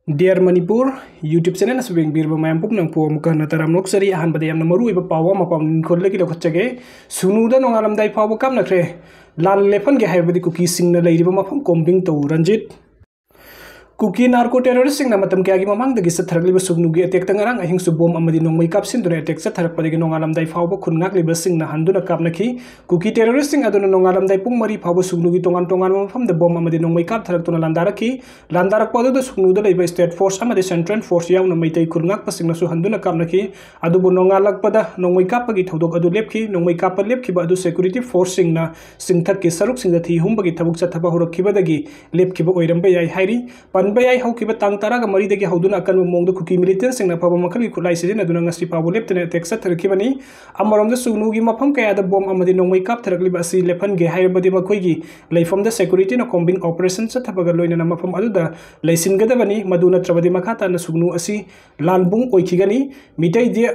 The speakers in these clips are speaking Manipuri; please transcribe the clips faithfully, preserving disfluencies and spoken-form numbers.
Dear Manipur YouTube channel ꯑꯁꯤꯕꯨ ꯌꯦꯡꯕꯤꯔꯤꯕ ꯃꯌꯥꯝ ꯄꯨꯝꯅꯃꯛꯄꯨ ꯑꯃꯨꯛꯀ ꯍꯟꯅ ꯇꯔꯥꯝꯅ ꯑꯣꯛꯆꯔꯤ꯫ ꯑꯍꯥꯟꯕꯗ ꯌꯥꯝꯅ ꯃꯔꯨ ꯑꯣꯏꯕ ꯄꯥꯎ ꯑꯃ ꯄꯥꯎ ꯅꯤꯡꯈꯣꯜꯗꯒꯤ ꯂꯧꯈꯠꯆꯒꯦ꯫ ꯁꯨꯒꯅꯨꯗ ꯅꯣꯡꯉꯥꯜꯂꯝꯗꯥꯏ ꯐꯥꯎꯕ ꯀꯥꯞꯅꯈ꯭ꯔꯦ꯫ ꯂꯥꯟ ꯂꯦꯞꯍꯟꯒꯦ ꯍꯥꯏꯔꯕꯗꯤ ꯀꯨꯀꯤꯁꯤꯡꯅ ꯂꯩꯔꯤꯕ ꯃꯐꯝ combing ꯇꯧ, ꯔꯟꯖꯤꯠ꯫ ꯀꯨꯀꯤ narco terroristꯁꯤꯡꯅ ꯃꯇꯝ ꯀꯌꯥꯒꯤ ꯃꯃꯥꯡꯗꯒꯤ ꯆꯠꯊꯔꯛꯂꯤꯕ ꯁꯨꯒꯅꯨꯒꯤ attackꯇ ꯉꯔꯥꯡ ꯑꯍꯤꯡꯁꯨ bomb ꯑꯃꯗꯤ ꯅꯣꯡꯃꯩ ꯀꯥꯞꯁꯤꯟꯗꯨꯅ attack ꯆꯠꯊꯔꯛꯄꯗꯒꯤ ꯅꯣꯡꯉꯥꯜꯂꯝꯗꯥꯏ ꯐꯥꯎꯕ ꯈꯨꯟ ꯉꯥꯛꯂꯤꯕꯁꯤꯡꯅ ꯍꯟꯗꯨꯅ ꯀꯥꯞꯅꯈꯤ꯫ ꯀꯨꯀꯤ terroristꯁꯤꯡ ꯑꯗꯨꯅ ꯅꯣꯡꯉꯥꯜꯂꯝꯗꯥꯏ ꯄꯨꯡ ꯃꯔꯤ ꯐꯥꯎꯕ ꯁꯨꯒꯅꯨꯒꯤ ꯇꯣꯉꯥꯟ ꯇꯣꯉꯥꯟꯕ ꯃꯐꯝꯗ bomb ꯑꯃꯗꯤ ꯅꯣꯡꯃꯩ ꯀꯥꯞꯊꯔꯛꯇꯨꯅ ꯂꯥꯟꯗꯥꯔꯛꯈꯤ꯫ ꯂꯥꯟꯗꯥꯔꯛꯄ ꯑꯗꯨꯗ ꯁꯨꯒꯅꯨꯗ ꯂꯩꯕ state force ꯑꯃꯗꯤ central force ꯌꯥꯎꯅ ꯃꯩꯇꯩ ꯈꯨꯟ ꯉꯥꯛꯄꯁꯤꯡꯅꯁꯨ ꯍꯟꯗꯨꯅ ꯀꯥꯞꯅꯈꯤ꯫ ꯑꯗꯨꯕꯨ ꯅꯣꯡꯉꯥꯜꯂꯛꯄꯗ ꯅꯣꯡꯃꯩ ꯀꯥꯞꯄꯒꯤ ꯊꯧꯗꯣꯛ ꯑꯗꯨ ꯂꯦꯞꯈꯤ꯫ ꯅꯣꯡꯃꯩ ꯀꯥꯞꯄ ꯂꯦꯞꯈꯤꯕ ꯑꯗꯨ security forceꯁꯤꯡꯅ ꯆꯤꯡꯊꯛꯀꯤ ꯁꯔꯨꯛꯁꯤꯡꯗ ꯊꯤ ꯍꯨꯝꯕꯒꯤ ꯊꯕꯛ ꯆꯠꯊꯕ ꯍꯧꯔꯛꯈꯤꯕꯗꯒꯤ ꯂꯦꯞꯈꯤꯕ ꯑꯣꯏꯔꯝꯕ ꯌꯥꯏ ꯍꯥꯏꯔꯤ꯫ ꯄꯟꯕ ꯌꯥꯏ, ꯍꯧꯈꯤꯕ ꯇꯥꯡ ꯇꯔꯥꯒ ꯃꯔꯤꯗꯒꯤ ꯍꯧꯗꯨꯅ ꯑꯀꯟꯕ ꯃꯑꯣꯡꯗ ꯀꯨꯀꯤ militantꯁꯤꯡꯅ ꯑꯐꯕ ꯃꯈꯜꯒꯤ ꯈꯨꯠꯂꯥꯏ ꯁꯤꯖꯤꯟꯅꯗꯨꯅ ꯉꯁꯤ ꯐꯥꯎꯕ ꯂꯦꯞꯇꯅ attack ꯆꯠꯊꯔꯛꯈꯤꯕꯅꯤ꯫ ꯑꯃꯔꯣꯝꯗ ꯁꯨꯒꯅꯨꯒꯤ ꯃꯐꯝ ꯀꯌꯥꯗ bomb ꯑꯃꯗꯤ ꯅꯣꯡꯃꯩ ꯀꯥꯞꯊꯔꯛꯂꯤꯕ ꯑꯁꯤ ꯂꯦꯞꯍꯟꯒꯦ ꯍꯥꯏꯔꯕꯗꯤ ꯃꯈꯣꯏꯒꯤ ꯂꯩꯐꯝꯗ securityꯅ combing operation ꯆꯠꯊꯕꯒ ꯂꯣꯏꯅꯅ ꯃꯐꯝ ꯑꯗꯨꯗ ꯂꯩꯁꯤꯟꯒꯗꯕꯅꯤ꯫ ꯃꯗꯨ ꯅꯠꯇ꯭ꯔꯕꯗꯤ ꯃꯈꯥ ꯇꯥꯅ ꯁꯨꯒꯅꯨ ꯑꯁꯤ ꯂꯥꯟꯕꯨꯡ ꯑꯣꯏꯈꯤꯒꯅꯤ꯫ ꯃꯤꯇꯩꯗꯤ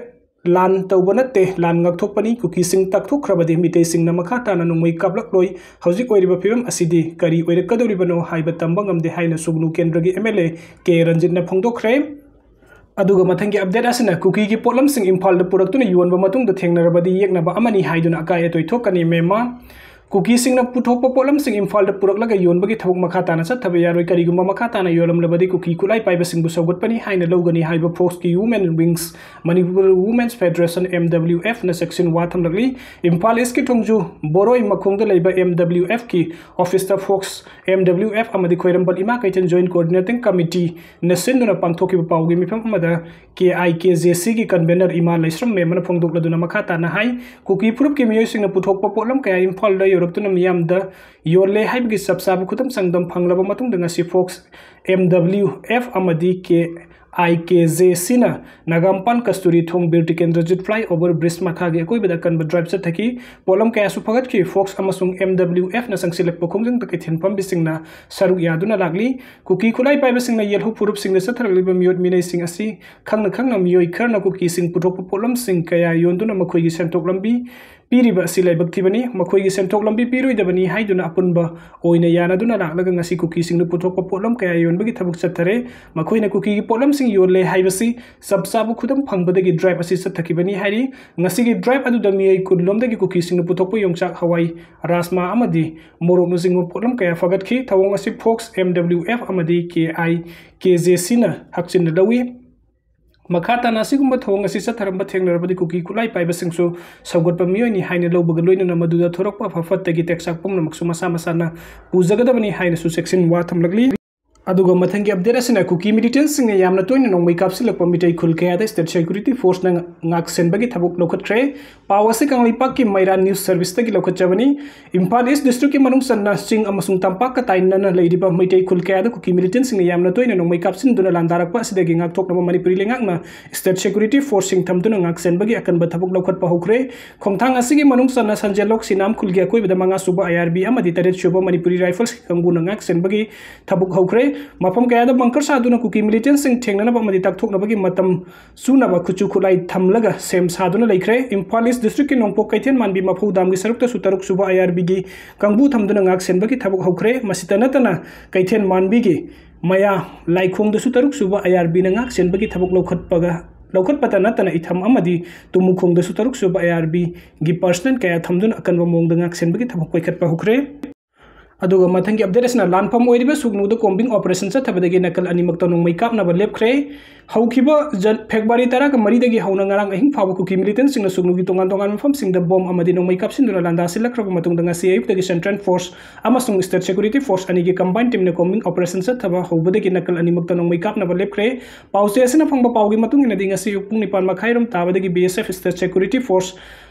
ꯂꯥꯟ ꯇꯧꯕ ꯅꯠꯇꯦ, ꯂꯥꯟ ꯉꯥꯛꯊꯣꯛꯄꯅꯤ꯫ ꯀꯨꯀꯤꯁꯤꯡ ꯇꯛꯊꯣꯛꯈ꯭ꯔꯕꯗꯤ ꯃꯤꯇꯩꯁꯤꯡꯅ ꯃꯈꯥ ꯇꯥꯅ ꯅꯣꯡꯃꯩ ꯀꯥꯞꯂꯛꯂꯣꯏ꯫ ꯍꯧꯖꯤꯛ ꯑꯣꯏꯔꯤꯕ ꯐꯤꯕꯝ ꯑꯁꯤꯗꯤ ꯀꯔꯤ ꯑꯣꯏꯔꯛꯀꯗꯧꯔꯤꯕꯅꯣ ꯍꯥꯏꯕ ꯇꯝꯕ ꯉꯝꯗꯦ ꯍꯥꯏꯅ ꯁꯨꯒꯅꯨ ꯀꯦꯟꯗ꯭ꯔꯒꯤ MLA ꯀꯦ ꯔꯟꯖꯤꯠꯅ ꯐꯣꯡꯗꯣꯛꯈ꯭ꯔꯦ꯫ ꯑꯗꯨꯒ ꯃꯊꯪꯒꯤ update ꯑꯁꯤꯅ ꯀꯨꯀꯤꯒꯤ ꯄꯣꯠꯂꯝꯁꯤꯡ ꯏꯝꯐꯥꯜꯗ ꯄꯨꯔꯛꯇꯨꯅ ꯌꯣꯟꯕ ꯃꯇꯨꯡꯗ ꯊꯦꯡꯅꯔꯕꯗꯤ ꯌꯦꯛꯅꯕ ꯑꯃꯅꯤ ꯍꯥꯏꯗꯨꯅ ꯑꯀꯥꯏ ꯑꯇꯣꯏ ꯊꯣꯛꯀꯅꯤ꯫ ꯃꯦꯝꯃ, ꯀꯨꯀꯤꯁꯤꯡꯅ ꯄꯨꯊꯣꯛꯄ ꯄꯣꯠꯂꯝꯁꯤꯡ ꯏꯝꯐꯥꯜꯗ ꯄꯨꯔꯛꯂꯒ ꯌꯣꯟꯕꯒꯤ ꯊꯕꯛ ꯃꯈꯥ ꯇꯥꯅ ꯆꯠꯊꯕ ꯌꯥꯔꯣꯏ꯫ ꯀꯔꯤꯒꯨꯝꯕ ꯃꯈꯥ ꯇꯥꯅ ꯌꯣꯜꯂꯝꯂꯕꯗꯤ ꯀꯨꯀꯤ ꯈꯨꯠꯂꯥꯏ ꯄꯥꯏꯕꯁꯤꯡꯕꯨ ꯁꯧꯒꯠꯄꯅꯤ ꯍꯥꯏꯅ ꯂꯧꯒꯅꯤ ꯍꯥꯏꯕ forceꯀꯤ Women Wings, Manipur Women's Federation, MWFꯅ ꯆꯦꯛꯁꯤꯟ ꯋꯥ ꯊꯝꯂꯛꯂꯤ꯫ ꯏꯝꯐꯥꯜ Eastꯀꯤ ꯊꯣꯡꯖꯨ ꯕꯣꯔꯣꯏ ꯃꯈꯣꯡꯗ ꯂꯩꯕ MWFꯀꯤ officeꯇ force, MWF ꯑꯃꯗꯤ ꯈ꯭ꯋꯥꯏꯔꯝꯕꯟ ꯏꯃꯥ ꯀꯩꯊꯦꯜ Joint Coordinating Committeeꯅ ꯁꯤꯟꯗꯨꯅ ꯄꯥꯡꯊꯣꯛꯈꯤꯕ ꯄꯥꯎꯒꯤ ꯃꯤꯐꯝ ꯑꯃꯗ KIKJCꯒꯤ convener ꯏꯃꯥ ꯂꯩꯁ꯭ꯔꯝ ꯃꯦꯝꯃꯅ ꯐꯣꯡꯗꯣꯛꯂꯗꯨꯅ ꯃꯈꯥ ꯇꯥꯅ ꯍꯥꯏ, ꯀꯨꯀꯤ ꯐꯨꯔꯨꯞꯀꯤ ꯃꯤꯑꯣꯏꯁꯤꯡꯅ ꯄꯨꯊꯣꯛꯄ ꯄꯣꯠꯂꯝ ꯀꯌꯥ ꯏꯝꯐꯥꯜꯗ ꯌꯧꯔꯛꯇꯨꯅ ꯃꯤꯌꯥꯝꯗ ꯌꯣꯜꯂꯦ ꯍꯥꯏꯕꯒꯤ ꯆꯞ ꯆꯥꯕ ꯈꯨꯗꯝ ꯆꯥꯡꯗꯝ ꯐꯪꯂꯕ ꯃꯇꯨꯡꯗ ꯉꯁꯤ force, MWF ꯑꯃꯗꯤ KIKJCꯅ ꯅꯒꯥꯝꯄꯥꯜ ꯀꯁꯇꯨꯔꯤ ꯊꯣꯡ ꯕꯤꯔ ꯇꯤꯀꯦꯟꯗ꯭ꯔꯖꯤꯠ flyover bridge ꯃꯈꯥꯒꯤ ꯑꯀꯣꯏꯕꯗ ꯑꯀꯟꯕ drive ꯆꯠꯊꯈꯤ꯫ ꯄꯣꯠꯂꯝ ꯀꯌꯥꯁꯨ ꯐꯒꯠꯈꯤ꯫ Force ꯑꯃꯁꯨꯡ MWFꯅ ꯆꯪꯁꯤꯜꯂꯛꯄ ꯈꯣꯡꯖꯪꯗ ꯀꯩꯊꯦꯜ ꯐꯝꯕꯤꯁꯤꯡꯅ ꯁꯔꯨꯛ ꯌꯥꯗꯨꯅ ꯂꯥꯛꯂꯤ꯫ ꯀꯨꯀꯤ ꯈꯨꯠꯂꯥꯏ ꯄꯥꯏꯕꯁꯤꯡꯅ ꯌꯦꯜꯍꯧ ꯐꯨꯔꯨꯞꯁꯤꯡꯗ ꯆꯠꯊꯔꯛꯂꯤꯕ ꯃꯤꯑꯣꯠ ꯃꯤꯅꯩꯁꯤꯡ ꯑꯁꯤ ꯈꯪꯅ ꯈꯪꯅ ꯃꯤꯑꯣꯏ ꯈꯔꯅ ꯀꯨꯀꯤꯁꯤꯡ ꯄꯨꯊꯣꯛꯄ ꯄꯣꯠꯂꯝꯁꯤꯡ ꯀꯌꯥ ꯌꯣꯟꯗꯨꯅ ꯃꯈꯣꯏꯒꯤ ꯁꯦꯟꯊꯣꯛ ꯂꯝꯕꯤ ꯄꯤꯔꯤꯕ ꯑꯁꯤ ꯂꯥꯏꯕꯛ ꯊꯤꯕꯅꯤ꯫ ꯃꯈꯣꯏꯒꯤ ꯁꯦꯟꯊꯣꯛ ꯂꯝꯕꯤ ꯄꯤꯔꯣꯏꯗꯕꯅꯤ ꯍꯥꯏꯗꯨꯅ ꯑꯄꯨꯟꯕ ꯑꯣꯏꯅ ꯌꯥꯅꯗꯨꯅ ꯂꯥꯛꯂꯒ ꯉꯁꯤ ꯀꯨꯀꯤꯁꯤꯡꯅ ꯄꯨꯊꯣꯛꯄ ꯄꯣꯠꯂꯝ ꯀꯌꯥ ꯌꯣꯟꯕꯒꯤ ꯊꯕꯛ ꯆꯠꯊꯔꯦ꯫ ꯃꯈꯣꯏꯅ ꯀꯨꯀꯤꯒꯤ ꯄꯣꯠꯂꯝꯁꯤꯡ ꯌꯣꯜꯂꯦ ꯍꯥꯏꯕꯁꯤ ꯆꯞ ꯆꯥꯕ ꯈꯨꯗꯝ ꯐꯪꯕꯗꯒꯤ ꯗ꯭ꯔꯥꯏꯕ ꯑꯁꯤ ꯆꯠꯊꯈꯤꯕꯅꯤ ꯍꯥꯏꯔꯤ꯫ ꯉꯁꯤꯒꯤ ꯗ꯭ꯔꯥꯏꯕ ꯑꯗꯨꯗ ꯃꯤꯑꯣꯏ ꯀꯨꯟ ꯂꯣꯝꯗꯒꯤ ꯀꯨꯀꯤꯁꯤꯡꯅ ꯄꯨꯊꯣꯛꯄ ꯌꯣꯡꯆꯥꯛ, ꯍꯋꯥꯏ, ꯔꯥꯖꯃꯥ ꯑꯃꯗꯤ ꯃꯣꯔꯣꯛꯅꯆꯤꯡꯕ ꯄꯣꯠꯂꯝ ꯀꯌꯥ ꯐꯒꯠꯈꯤ꯫ ꯊꯧꯑꯣꯡ ꯑꯁꯤ ꯐꯣꯛꯁ, ꯑꯦꯝ ꯗꯕ꯭ꯂꯤꯎ ꯑꯦꯐ ꯑꯃꯗꯤ ꯀꯦ ꯑꯥꯏ ꯀꯦ ꯖꯦ ꯁꯤꯅ ꯍꯛꯆꯤꯟꯅ ꯂꯧꯏ꯫ ꯃꯈꯥ ꯇꯥꯅ ꯑꯁꯤꯒꯨꯝꯕ ꯊꯧꯑꯣꯡ ꯑꯁꯤ ꯆꯠꯊꯔꯝꯕ ꯊꯦꯡꯅꯔꯕꯗꯤ ꯀꯨꯀꯤ ꯈꯨꯠꯂꯥꯏ ꯄꯥꯏꯕꯁꯤꯡꯁꯨ ꯁꯧꯒꯠꯄ ꯃꯤꯑꯣꯏꯅꯤ ꯍꯥꯏꯅ ꯂꯧꯕꯒ ꯂꯣꯏꯅꯅ ꯃꯗꯨꯗ ꯊꯣꯔꯛꯄ ꯑꯐ ꯐꯠꯇꯒꯤ ꯇꯦꯛꯆꯥꯛ ꯄꯨꯝꯅꯃꯛꯁꯨ ꯃꯁꯥ ꯃꯁꯥꯅ ꯄꯨꯖꯒꯗꯕꯅꯤ ꯍꯥꯏꯅꯁꯨ ꯆꯦꯛꯁꯤꯟ ꯋꯥ ꯊꯝꯂꯛꯂꯤ꯫ ꯑꯗꯨꯒ ꯃꯊꯪꯒꯤ ꯑꯞꯗꯦꯠ ꯑꯁꯤꯅ ꯀꯨꯀꯤ ꯃꯤꯂꯤꯇꯦꯟꯁꯤꯡꯅ ꯌꯥꯝꯅ ꯇꯣꯏꯅ ꯅꯣꯡꯃꯩ ꯀꯥꯞꯁꯤꯜꯂꯛꯄ ꯃꯤꯇꯩ ꯈꯨꯜ ꯀꯌꯥꯗ ꯁ꯭ꯇꯦꯠ ꯁꯦꯀ꯭ꯌꯨꯔꯤꯇꯤ ꯐꯣꯔꯁꯅ ꯉꯥꯛꯁꯦꯟꯕꯒꯤ ꯊꯕꯛ ꯂꯧꯈꯠꯈ꯭ꯔꯦ꯫ ꯄꯥꯎ ꯑꯁꯤ ꯀꯪꯂꯩꯄꯥꯛꯀꯤ ꯃꯩꯔꯥ ꯅ꯭ꯌꯨꯁ ꯁꯔꯚꯤꯁꯇꯒꯤ ꯂꯧꯈꯠꯆꯕꯅꯤ꯫ ꯏꯝꯐꯥꯜ ꯏꯁ ꯗꯤꯁꯇ꯭ꯔꯤꯛꯀꯤ ꯃꯅꯨꯡ ꯆꯟꯅ ꯆꯤꯡ ꯑꯃꯁꯨꯡ ꯇꯝꯄꯥꯛꯀ ꯇꯥꯏꯅꯅ ꯂꯩꯔꯤꯕ ꯃꯩꯇꯩ ꯈꯨꯜ ꯀꯌꯥꯗ ꯀꯨꯀꯤ ꯃꯤꯂꯤꯇꯦꯟꯁꯤꯡꯅ ꯌꯥꯝꯅ ꯇꯣꯏꯅ ꯅꯣꯡꯃꯩ ꯀꯥꯞꯁꯤꯟꯗꯨꯅ ꯂꯥꯟꯗꯥꯔꯛꯄ ꯑꯁꯤꯗꯒꯤ ꯉꯥꯛꯊꯣꯛꯅꯕ ꯃꯅꯤꯄꯨꯔꯤ ꯂꯩꯉꯥꯛꯅ ꯁ꯭ꯇꯦꯠ ꯁꯦꯀ꯭ꯌꯨꯔꯤꯇꯤ ꯐꯣꯔꯁꯁꯤꯡ ꯊꯝꯗꯨꯅ ꯉꯥꯛꯁꯦꯟꯕꯒꯤ ꯑꯀꯟꯕ ꯊꯕꯛ ꯂꯧꯈꯠꯄ ꯍꯧꯈ꯭ꯔꯦ꯫ ꯈꯣꯡꯊꯥꯡ ꯑꯁꯤꯒꯤ ꯃꯅꯨꯡ ꯆꯟꯅ ꯁꯟꯖꯦꯜꯂꯣꯛ ꯁꯤꯅꯥꯝ ꯈꯨꯜꯒꯤ ꯑꯀꯣꯏꯕꯗ ꯃꯉꯥ ꯁꯨꯕ ꯑꯥꯏ ꯑꯥꯔ ꯕꯤ ꯑꯃꯗꯤ ꯇꯔꯦꯠ ꯁꯨꯕ ꯃꯅꯤꯄꯨꯔꯤ ꯔꯥꯏꯐꯜꯁꯀꯤ ꯀꯥꯡꯕꯨꯅ ꯉꯥꯛꯁꯦꯟꯕꯒꯤ ꯊꯕꯛ ꯍꯧꯈ꯭ꯔꯦ꯫ ꯃꯐꯝ ꯀꯌꯥꯗ ꯕꯪꯀꯔ ꯁꯥꯗꯨꯅ ꯀꯨꯀꯤ ꯃꯤꯂꯤꯇꯦꯟꯁꯤꯡ ꯊꯦꯡꯅꯅꯕ ꯑꯃꯗꯤ ꯇꯥꯛꯊꯣꯛꯅꯕꯒꯤ ꯃꯇꯝ ꯆꯨꯅꯕ ꯈꯨꯠꯁꯨ ꯈꯨꯠꯂꯥꯏ ꯊꯝꯂꯒ ꯁꯦꯝ ꯁꯥꯗꯨꯅ ꯂꯩꯈ꯭ꯔꯦ꯫ ꯏꯝꯐꯥꯜ ꯏꯁ ꯗꯤꯁꯇ꯭ꯔꯤꯛꯀꯤ ꯅꯣꯡꯄꯣꯛ ꯀꯩꯊꯦꯜ ꯃꯥꯟꯕꯤ ꯃꯐꯧ ꯗꯥꯝꯒꯤ ꯁꯔꯨꯛꯇꯁꯨ ꯇꯔꯨꯛ ꯁꯨꯕ ꯑꯥꯏ ꯑꯥꯔ ꯕꯤꯒꯤ ꯀꯥꯡꯕꯨ ꯊꯝꯗꯨꯅ ꯉꯥꯛ ꯁꯦꯟꯕꯒꯤ ꯊꯕꯛ ꯍꯧꯈ꯭ꯔꯦ꯫ ꯃꯁꯤꯇ ꯅꯠꯇꯅ ꯀꯩꯊꯦꯜ ꯃꯥꯟꯕꯤꯒꯤ ꯃꯌꯥ ꯂꯥꯏꯈꯣꯡꯗꯁꯨ ꯇꯔꯨꯛ ꯁꯨꯕ ꯑꯥꯏ ꯑꯥꯔ ꯕꯤꯅ ꯉꯥꯛ ꯁꯦꯟꯕꯒꯤ ꯊꯕꯛ ꯂꯧꯈꯠꯄꯒ, ꯂꯧꯈꯠꯄꯇ ꯅꯠꯇꯅ ꯏꯊꯝ ꯑꯃꯗꯤ ꯇꯨꯃꯨꯈꯣꯡꯗꯁꯨ ꯇꯔꯨꯛ ꯁꯨꯕ ꯑꯥꯏ ꯑꯥꯔ ꯕꯤꯒꯤ ꯄꯔꯁꯅꯦꯜ ꯀꯌꯥ ꯊꯝꯗꯨꯅ ꯑꯀꯟꯕ ꯃꯑꯣꯡꯗ ꯉꯥꯛ ꯁꯦꯟꯕꯒꯤ ꯊꯕꯛ ꯄꯥꯏꯈꯠꯄ ꯍꯧꯈ꯭ꯔꯦ꯫ ꯑꯗꯨꯒ ꯃꯊꯪꯒꯤ ꯑꯞꯗꯦꯠ ꯑꯁꯤꯅ ꯂꯥꯟꯐꯝ ꯑꯣꯏꯔꯤꯕ ꯁꯨꯒꯅꯨꯗ ꯀꯣꯝꯕꯤꯡ ꯑꯣꯄꯔꯦꯁꯟ ꯆꯠꯊꯕꯗꯒꯤ ꯅꯥꯀꯜ ꯑꯅꯤꯃꯛꯇ ꯅꯣꯡꯃꯩ ꯀꯥꯞꯅꯕ ꯂꯦꯞꯈ꯭ꯔꯦ꯫ ꯍꯧꯈꯤꯕ ꯖꯟ-, ꯐꯦꯕ꯭ꯔꯨꯋꯥꯔꯤ ꯇꯔꯥꯒ ꯃꯔꯤꯗꯒꯤ ꯍꯧꯅ ꯉꯔꯥꯡ ꯑꯍꯤꯡ ꯐꯥꯎꯕ ꯀꯨꯀꯤ ꯃꯤꯂꯤꯇꯦꯟꯁꯤꯡꯅ ꯁꯨꯒꯅꯨꯒꯤ ꯇꯣꯉꯥꯟ ꯇꯣꯉꯥꯟꯕ ꯃꯐꯝꯁꯤꯡꯗ ꯕꯣꯝ ꯑꯃꯗꯤ ꯅꯣꯡꯃꯩ ꯀꯥꯞꯁꯤꯟꯗꯨꯅ ꯂꯥꯟꯗꯥꯁꯤꯜꯂꯛꯈ꯭ꯔꯕ ꯃꯇꯨꯡꯗ ꯉꯁꯤ ꯑꯌꯨꯛꯇꯒꯤ ꯁꯦꯟꯇ꯭ꯔꯦꯜ ꯐꯣꯔꯁ ꯑꯃꯁꯨꯡ ꯁ꯭ꯇꯦꯠ ꯁꯦꯀ꯭ꯌꯨꯔꯤꯇꯤ ꯐꯣꯔꯁ ꯑꯅꯤꯒꯤ ꯀꯝꯕꯥꯏꯟ ꯇꯤꯝꯅ ꯀꯣꯝꯕꯤꯡ ꯑꯣꯄꯔꯦꯁꯟ ꯆꯠꯊꯕ ꯍꯧꯕꯗꯒꯤ ꯅꯥꯀꯜ ꯑꯅꯤꯃꯛꯇ ꯅꯣꯡꯃꯩ ꯀꯥꯞꯅꯕ ꯂꯦꯞꯈ꯭ꯔꯦ꯫ ꯄꯥꯎꯆꯦ ꯑꯁꯤꯅ ꯐꯪꯕ ꯄꯥꯎꯒꯤ ꯃꯇꯨꯡ ꯏꯟꯅꯗꯤ ꯉꯁꯤ ꯑꯌꯨꯛ ꯄꯨꯡ ꯅꯤꯄꯥꯟ ꯃꯈꯥꯏꯔꯣꯝ ꯇꯥꯕꯗꯒꯤ ꯕꯤ ꯑꯦꯁ ꯑꯦꯐ ꯁ꯭ꯇꯦꯠ ꯁꯦꯀ꯭ꯌꯨꯔꯤꯇꯤ ꯐꯣꯔꯁ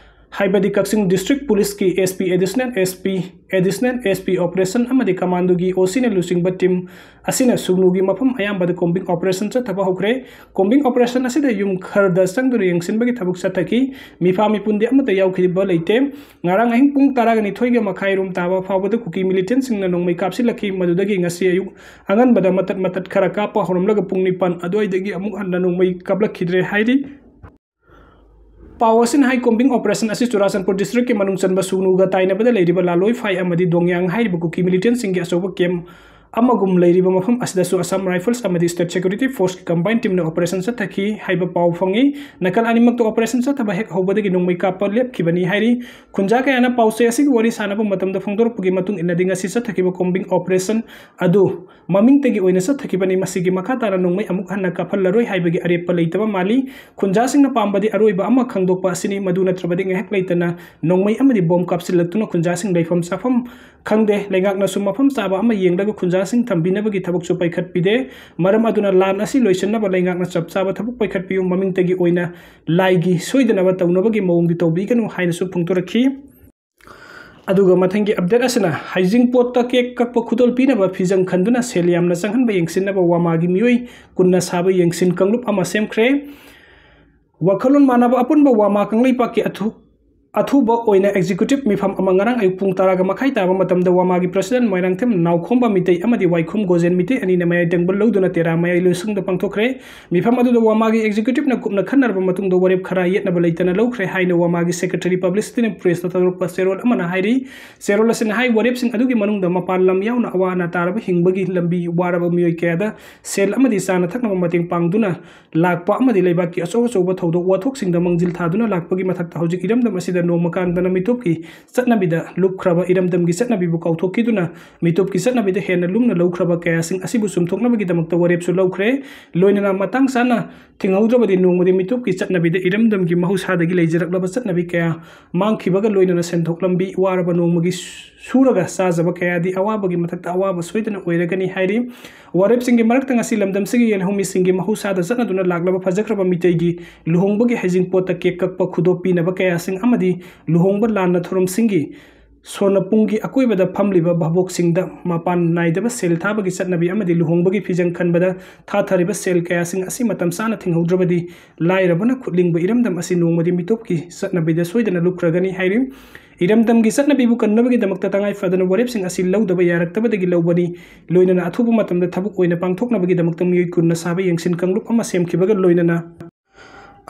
ꯍꯥꯏꯕꯗꯤ ꯀꯛꯆꯤꯡ ꯗꯤꯁꯇ꯭ꯔꯤꯛ ꯄꯨꯂꯤꯁꯀꯤ S P, additional S P, additional S P operation ꯑꯃꯗꯤ ꯀꯃꯥꯟꯗꯣꯒꯤ ꯑꯣ ꯁꯤꯅ ꯂꯨꯆꯤꯡꯕ ꯇꯤꯝ ꯑꯁꯤꯅ ꯁꯨꯒꯅꯨꯒꯤ ꯃꯐꯝ ꯑꯌꯥꯝꯕꯗ ꯀꯣꯝꯕꯤꯡ ꯑꯣꯄꯔꯦꯁꯟ ꯆꯠꯊꯕ ꯍꯧꯈ꯭ꯔꯦ꯫ ꯀꯣꯝꯕꯤꯡ ꯑꯣꯄꯔꯦꯁꯟ ꯑꯁꯤꯗ ꯌꯨꯝ ꯈꯔꯗ ꯆꯪꯗꯨꯅ ꯌꯦꯡꯁꯤꯟꯕꯒꯤ ꯊꯕꯛ ꯆꯠꯊꯈꯤ꯫ ꯃꯤꯐꯥ ꯃꯤꯄꯨꯟꯗꯤ ꯑꯃꯠꯇ ꯌꯥꯎꯈꯤꯕ ꯂꯩꯇꯦ꯫ ꯉꯔꯥꯡ ꯑꯍꯤꯡ ꯄꯨꯡ ꯇꯔꯥꯒ ꯅꯤꯊꯣꯏꯒ ꯃꯈꯥꯏꯔꯣꯝ ꯇꯥꯕ ꯐꯥꯎꯕꯗ ꯀꯨꯀꯤ ꯃꯤꯂꯤꯇꯦꯟꯁꯤꯡꯅ ꯅꯣꯡꯃꯩ ꯀꯥꯞꯁꯤꯜꯂꯛꯈꯤ꯫ ꯃꯗꯨꯗꯒꯤ ꯉꯁꯤ ꯑꯌꯨꯛ ꯑꯉꯟꯕꯗ ꯃꯇꯠ ꯃꯇꯠ ꯈꯔ ꯀꯥꯞꯄ ꯍꯧꯔꯝꯂꯒ ꯄꯨꯡ ꯅꯤꯄꯥꯟ ꯑꯗꯨꯋꯥꯏꯗꯒꯤ ꯑꯃꯨꯛ ꯍꯟꯅ ꯅꯣꯡꯃꯩ ꯀꯥꯞꯂꯛꯈꯤꯗ꯭ꯔꯦ ꯍꯥꯏꯔꯤ꯫ ꯄꯥꯎ ꯑꯁꯤꯅ ꯍꯥꯏ, ꯀꯣꯝꯕꯤꯡ ꯑꯣꯄꯔꯦꯁꯟ ꯑꯁꯤ ꯆꯨꯔꯥꯆꯥꯟꯄꯨꯔ ꯗꯤꯁꯇ꯭ꯔꯤꯛꯀꯤ ꯃꯅꯨꯡ ꯆꯟꯕ ꯁꯨꯒꯅꯨꯒ ꯇꯥꯏꯅꯕꯗ ꯂꯩꯔꯤꯕ ꯂꯥꯂꯣꯏꯐꯥꯏ ꯑꯃꯗꯤ ꯗꯣꯡꯌꯥꯡ ꯍꯥꯏꯔꯤꯕ ꯀꯨꯀꯤ ꯃꯤꯂꯤꯇꯦꯟꯁꯤꯡꯒꯤ ꯑꯆꯧꯕ ꯀꯦꯝ ꯑꯃꯒꯨꯝ ꯂꯩꯔꯤꯕ ꯃꯐꯝ ꯑꯁꯤꯗꯁꯨ ꯑꯁꯥꯝ ꯔꯥꯏꯐꯜꯁ ꯑꯃꯗꯤ ꯁ꯭ꯇꯦꯠ ꯁꯦꯀ꯭ꯌꯨꯔꯤꯇꯤ ꯐꯣꯔꯁꯀꯤ ꯀꯝꯕꯥꯏꯟ ꯇꯤꯝꯅ ꯑꯣꯄꯔꯦꯁꯟ ꯆꯠꯊꯈꯤ ꯍꯥꯏꯕ ꯄꯥꯎ ꯐꯪꯉꯤ꯫ ꯅꯥꯀꯜ ꯑꯅꯤꯃꯛꯇ ꯑꯣꯄꯔꯦꯁꯟ ꯆꯠꯊꯕ ꯍꯦꯛ ꯍꯧꯕꯗꯒꯤ ꯅꯣꯡꯃꯩ ꯀꯥꯞꯄ ꯂꯦꯞꯈꯤꯕꯅꯤ ꯍꯥꯏꯔꯤ꯫ ꯈꯨꯟꯖꯥ ꯀꯌꯥꯅ ꯄꯥꯎꯆꯦ ꯑꯁꯤꯒꯤ ꯋꯥꯔꯤ ꯁꯥꯟꯅꯕ ꯃꯇꯝꯗ ꯐꯣꯡꯗꯣꯔꯛꯄꯒꯤ ꯃꯇꯨꯡ ꯏꯟꯅꯗꯤ, ꯉꯁꯤ ꯆꯠꯊꯈꯤꯕ ꯀꯣꯝꯕꯤꯡ ꯑꯣꯄꯔꯦꯁꯟ ꯑꯗꯨ ꯃꯃꯤꯡꯇꯒꯤ ꯑꯣꯏꯅ ꯆꯠꯊꯈꯤꯕꯅꯤ꯫ ꯃꯁꯤꯒꯤ ꯃꯈꯥ ꯇꯥꯅ ꯅꯣꯡꯃꯩ ꯑꯃꯨꯛ ꯍꯟꯅ ꯀꯥꯞꯍꯜꯂꯔꯣꯏ ꯍꯥꯏꯕꯒꯤ ꯑꯔꯦꯞꯄ ꯂꯩꯇꯕ ꯃꯥꯜꯂꯤ꯫ ꯈꯨꯟꯖꯥꯁꯤꯡꯅ ꯄꯥꯝꯕꯗꯤ ꯑꯔꯣꯏꯕ ꯑꯃ ꯈꯪꯗꯣꯛꯄ ꯑꯁꯤꯅꯤ, ꯃꯗꯨ ꯅꯠꯇ꯭ꯔꯕꯗꯤ ꯉꯥꯏꯍꯥꯛ ꯂꯩꯇꯅ ꯅꯣꯡꯃꯩ ꯑꯃꯗꯤ ꯕꯣꯝ ꯀꯥꯞꯁꯤꯜꯂꯛꯇꯨꯅ ꯈꯨꯟꯖꯥꯁꯤꯡ ꯂꯩꯐꯝ ꯆꯥꯐꯝ ꯈꯪꯗꯦ꯫ ꯂꯩꯉꯥꯛꯅꯁꯨ ꯃꯐꯝ ꯆꯥꯕ ꯑꯃ ꯌꯦꯡꯂꯒ ꯈꯨꯟꯖꯥꯁꯤꯡ ꯊꯝꯕꯤꯅꯕꯒꯤ ꯊꯕꯛꯁꯨ ꯄꯥꯏꯈꯠꯄꯤꯗꯦ꯫ ꯃꯔꯝ ꯑꯗꯨꯅ ꯂꯥꯟ ꯑꯁꯤ ꯂꯣꯏꯁꯤꯟꯅꯕ ꯂꯩꯉꯥꯛꯅ ꯆꯞ ꯆꯥꯕ ꯊꯕꯛ ꯄꯥꯏꯈꯠꯄꯤꯌꯨ, ꯃꯃꯤꯡꯇꯒꯤ ꯑꯣꯏꯅ ꯂꯥꯏꯒꯤ ꯁꯣꯏꯗꯅꯕ ꯇꯧꯅꯕꯒꯤ ꯃꯑꯣꯡꯗꯤ ꯇꯧꯕꯤꯒꯅꯨ ꯍꯥꯏꯅꯁꯨ ꯐꯣꯡꯗꯣꯔꯛꯈꯤ꯫ ꯑꯗꯨꯒ ꯃꯊꯪꯒꯤ ꯑꯞꯗꯦꯠ ꯑꯁꯤꯅ ꯍꯩꯖꯤꯡꯄꯣꯠꯇ ꯀꯦꯛ ꯀꯛꯄ ꯈꯨꯗꯣꯜ ꯄꯤꯅꯕ ꯐꯤꯖꯪ ꯈꯟꯗꯨꯅ ꯁꯦꯜ ꯌꯥꯝꯅ ꯆꯪꯍꯟꯕ ꯌꯦꯡꯁꯤꯟꯅꯕ ꯋꯥꯃꯥꯒꯤ ꯃꯤꯑꯣꯏ ꯀꯨꯟꯅ ꯁꯥꯕ ꯌꯦꯡꯁꯤꯟ ꯀꯥꯡꯂꯨꯞ ꯑꯃ ꯁꯦꯝꯈ꯭ꯔꯦ꯫ ꯋꯥꯈꯜꯂꯣꯟ ꯃꯥꯟꯅꯕ ꯑꯄꯨꯟꯕ ꯋꯥꯃꯥ ꯀꯪꯂꯩꯄꯥꯛꯀꯤ ꯑꯊꯨ-, ꯑꯊꯨꯕ ꯑꯣꯏꯅ ꯑꯦꯛꯖꯤꯀ꯭ꯌꯨꯇꯤꯚ ꯃꯤꯐꯝ ꯑꯃ ꯉꯔꯥꯡ ꯑꯌꯨꯛ ꯄꯨꯡ ꯇꯔꯥꯒ ꯃꯈꯥꯏ ꯇꯥꯕ ꯃꯇꯝꯗ ꯋꯥꯃꯥꯒꯤ ꯄ꯭ꯔꯁꯤꯗꯦꯟꯠ ꯃꯣꯏꯔꯥꯡꯊꯦꯝ ꯅꯥꯎꯈꯣꯝꯕ ꯃꯤꯇꯩ ꯑꯃꯗꯤ ꯋꯥꯏꯈꯣꯝ ꯒꯣꯖꯦꯟ ꯃꯤꯇꯩ ꯑꯅꯤꯅ ꯃꯌꯥꯏ ꯇꯪꯕ ꯂꯧꯗꯨꯅ ꯇꯦꯔꯥ ꯃꯌꯥꯏ ꯂꯣꯏꯁꯪꯗ ꯄꯥꯡꯊꯣꯛꯈ꯭ꯔꯦ꯫ ꯃꯤꯐꯝ ꯑꯗꯨꯗ ꯋꯥꯃꯥꯒꯤ ꯑꯦꯛꯖꯤꯀ꯭ꯌꯨꯇꯤꯚꯅ ꯀꯨꯞꯅ ꯈꯟꯅꯔꯕ ꯃꯇꯨꯡꯗ ꯋꯥꯔꯦꯞ ꯈꯔ ꯌꯦꯠꯅꯕ ꯂꯩꯇꯅ ꯂꯧꯈ꯭ꯔꯦ ꯍꯥꯏꯅ ꯋꯥꯃꯥꯒꯤ ꯁꯦꯀ꯭ꯔꯦꯇꯔꯤ ꯄꯕ꯭ꯂꯤꯁꯤꯇꯤꯅ ꯄ꯭ꯔꯦꯁꯇ ꯊꯥꯗꯣꯔꯛꯄ ꯆꯦꯔꯣꯜ ꯑꯃꯅ ꯍꯥꯏꯔꯤ꯫ ꯆꯦꯔꯣꯜ ꯑꯁꯤꯅ ꯍꯥꯏ, ꯋꯥꯔꯦꯞꯁꯤꯡ ꯑꯗꯨꯒꯤ ꯃꯅꯨꯡꯗ ꯃꯄꯥꯟ ꯂꯝ ꯌꯥꯎꯅ ꯑꯋꯥ ꯑꯅꯥ ꯇꯥꯔꯕ ꯍꯤꯡꯕꯒꯤ ꯂꯝꯕꯤ ꯋꯥꯔꯕ ꯃꯤꯑꯣꯏ ꯀꯌꯥꯗ ꯁꯦꯜ ꯑꯃꯗꯤ ꯆꯥꯅ ꯊꯛꯅꯕ ꯃꯇꯦꯡ ꯄꯥꯡꯗꯨꯅ ꯂꯥꯛꯄ ꯑꯃꯗꯤ ꯂꯩꯕꯥꯛꯀꯤ ꯑꯆꯧ ꯑꯆꯧꯕ ꯊꯧꯗꯣꯛ ꯋꯥꯊꯣꯛꯁꯤꯡꯗ ꯃꯥꯡꯖꯤꯜ ꯊꯥꯗꯨꯅ ꯂꯥꯛꯄꯒꯤ ꯃꯊꯛꯇ ꯍꯧꯖꯤꯛ ꯏꯔꯝꯗꯝ ꯑꯁꯤꯗ ꯅꯣꯡꯃ ꯀꯥꯡꯗꯅ ꯃꯤꯇꯣꯞꯀꯤ ꯆꯠꯅꯕꯤꯗ ꯂꯨꯞꯈ꯭ꯔꯕ, ꯏꯔꯝꯗꯝꯒꯤ ꯆꯠꯅꯕꯤꯕꯨ ꯀꯥꯎꯊꯣꯛꯈꯤꯗꯨꯅ ꯃꯤꯇꯣꯞꯀꯤ ꯆꯠꯅꯕꯤꯗ ꯍꯦꯟꯅ ꯂꯨꯝꯅ ꯂꯧꯈ꯭ꯔꯕ ꯀꯌꯥꯁꯤꯡ ꯑꯁꯤꯕꯨ ꯆꯨꯝꯊꯣꯛꯅꯕꯒꯤꯗꯃꯛꯇ ꯋꯥꯔꯦꯞꯁꯨ ꯂꯧꯈ꯭ꯔꯦ꯫ ꯂꯣꯏꯅꯅ ꯃꯇꯥꯡ ꯆꯥꯅ ꯊꯤꯡꯍꯧꯗ꯭ꯔꯕꯗꯤ ꯅꯣꯡꯃꯗꯤ ꯃꯤꯇꯣꯞꯀꯤ ꯆꯠꯅꯕꯤꯗ ꯏꯔꯝꯗꯝꯒꯤ ꯃꯍꯧꯁꯥꯗꯒꯤ ꯂꯩꯖꯔꯛꯂꯕ ꯆꯠꯅꯕꯤ ꯀꯌꯥ ꯃꯥꯡꯈꯤꯕꯒ ꯂꯣꯏꯅꯅ ꯁꯦꯟꯊꯣꯛ ꯂꯝꯕꯤ ꯋꯥꯔꯕ ꯅꯣꯡꯃꯒꯤ ꯁꯨꯔꯒ ꯆꯥꯖꯕ ꯀꯌꯥꯗꯤ ꯑꯋꯥꯕꯒꯤ ꯃꯊꯛꯇ ꯑꯋꯥꯕ ꯁꯣꯏꯗꯅ ꯑꯣꯏꯔꯒꯅꯤ ꯍꯥꯏꯔꯤ꯫ ꯋꯥꯔꯦꯞꯁꯤꯡꯒꯤ ꯃꯔꯛꯇ ꯉꯁꯤ ꯂꯝꯗꯝꯁꯤꯒꯤ ꯌꯦꯜꯍꯧꯃꯤꯁꯤꯡꯒꯤ ꯃꯍꯧꯁꯥꯗ ꯆꯠꯅꯗꯨꯅ ꯂꯥꯛꯂꯕ ꯐꯖꯈ꯭ꯔꯕ ꯃꯤꯇꯩꯒꯤ ꯂꯨꯍꯣꯡꯕꯒꯤ ꯍꯩꯖꯤꯡꯄꯣꯠꯇ ꯀꯦꯛ ꯀꯛꯄ ꯈꯨꯗꯣꯞ ꯄꯤꯅꯕ ꯀꯌꯥꯁꯤꯡ ꯑꯃꯗꯤ ꯂꯨꯍꯣꯡꯕ ꯂꯥꯟꯅ ꯊꯧꯔꯝꯁꯤꯡꯒꯤ ꯁꯣꯟꯅꯄꯨꯡꯒꯤ ꯑꯀꯣꯏꯕꯗ ꯐꯝꯂꯤꯕ ꯚꯥꯕꯣꯛꯁꯤꯡꯗ ꯃꯄꯥꯟ ꯅꯥꯏꯗꯕ ꯁꯦꯜ ꯊꯥꯕꯒꯤ ꯆꯠꯅꯕꯤ ꯑꯃꯗꯤ ꯂꯨꯍꯣꯡꯕꯒꯤ ꯐꯤꯖꯪ ꯈꯟꯕꯗ ꯊꯥꯊꯔꯤꯕ ꯁꯦꯜ ꯀꯌꯥꯁꯤꯡ ꯑꯁꯤ ꯃꯇꯝ ꯆꯥꯅ ꯊꯤꯡꯍꯧꯗ꯭ꯔꯕꯗꯤ ꯂꯥꯏꯔꯕꯅ ꯈꯨꯠꯂꯤꯡꯕ ꯏꯔꯝꯗꯝ ꯑꯁꯤ ꯅꯣꯡꯃꯗꯤ ꯃꯤꯇꯣꯞꯀꯤ ꯆꯠꯅꯕꯤꯗ ꯁꯣꯏꯗꯅ ꯂꯨꯞꯈ꯭ꯔꯒꯅꯤ ꯍꯥꯏꯔꯤ꯫ ꯏꯔꯝꯗꯝꯒꯤ ꯆꯠꯅꯕꯤꯕꯨ ꯀꯟꯅꯕꯒꯤꯗꯃꯛꯇ ꯇꯉꯥꯏ ꯐꯗꯅ ꯋꯥꯔꯦꯞꯁꯤꯡ ꯑꯁꯤ ꯂꯧꯗꯕ ꯌꯥꯔꯛꯇꯕꯗꯒꯤ ꯂꯧꯕꯅꯤ꯫ ꯂꯣꯏꯅꯅ ꯑꯊꯨꯕ ꯃꯇꯝꯗ ꯊꯕꯛ ꯑꯣꯏꯅ ꯄꯥꯡꯊꯣꯛꯅꯕꯒꯤꯗꯃꯛꯇ ꯃꯤꯑꯣꯏ ꯀꯨꯟꯅ ꯁꯥꯕ ꯌꯦꯡꯁꯤꯟ ꯀꯥꯡꯂꯨꯞ ꯑꯃ ꯁꯦꯝꯈꯤꯕꯒ ꯂꯣꯏꯅꯅ